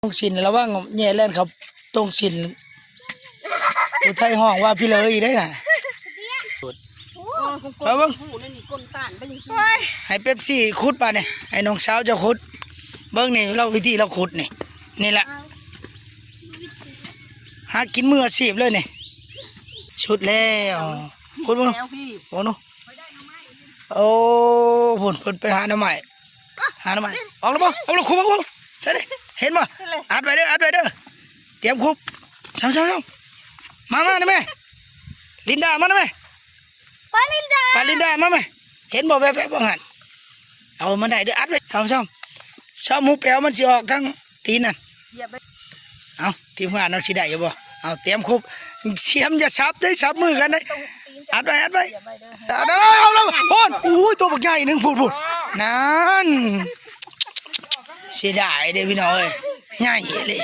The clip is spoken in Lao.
ຕົງສິນ ລະວັງແຍ່ແລ່ນເຂົ້າຕົງສິນ. ຜູ້ໄທຮ້ອງວ່າພີ່ເລີອີກເດ້ນະ. ເອົາເບິ່ງ ໃຫ້ເປັບຊີຂຸດບາດນີ້ ໃຫ້ນ້ອງສາວເຈົ້າຂຸດ. ເບິ່ງນີ້ ລາວ ວິທີລາວຂຸດນີ້ ນີ້ແຫຼະ ຫາກິນມືອາຊີບເລີຍນີ້. ສຸດແລ້ວ ຂຸດເບິ່ງ ແລ້ວພີ່ ໂອ້ໂນ ໂອ້ ພຸ້ນເພິ່ນໄປຫາໜໍ່ໄມ້ ຫາໜໍ່ໄມ້. ອອກແລ້ວບໍ່? ອອກແລ້ວ ຄຸບ ຄຸບ ໃສ່ດິ ເຫັນບໍ່? ອັດໄວ້ເດີ ອັດໄວ້ເດີ ຕຽມຄຸບ. ຊາວໆໆ ມາ ມານຳແມ່ ລິນດາ ມານຳແມ່ ປາລິນດາ ປາລິນດາ ມາແມ່. ເຫັນບໍ່ ແວບໆ ວ່າຫັ້ນ ເອົາມັນໄດ້ເດີ ອັດໄວ້. ຊາວໆ ຊາວໝູແປວ ມັນຊິອອກທາງຕີນນັ້ນ. ເອົາ ທີມງານເຮົາຊິໄດ້ຢູ່ບໍ່? ເອົາ ຕຽມຄຸບ ສຽມຢ່າສັບເດ້ ສັບມືກັນເດ້. ອັດໄວ້ ອັດໄວ້ ເອົາ ເອົາ ເອົາ ໂອ້ຍ ໂອ້ຍ ຕົວບັກໃຫຍ່ໜຶ່ງ ພຸ້ນ ພຸ້ນ ນັ້ນ. ເສຍດາຍເດ້ພີ່ນ້ອງເອີຍ ໃຫຍ່ອີ່ຫຼີ.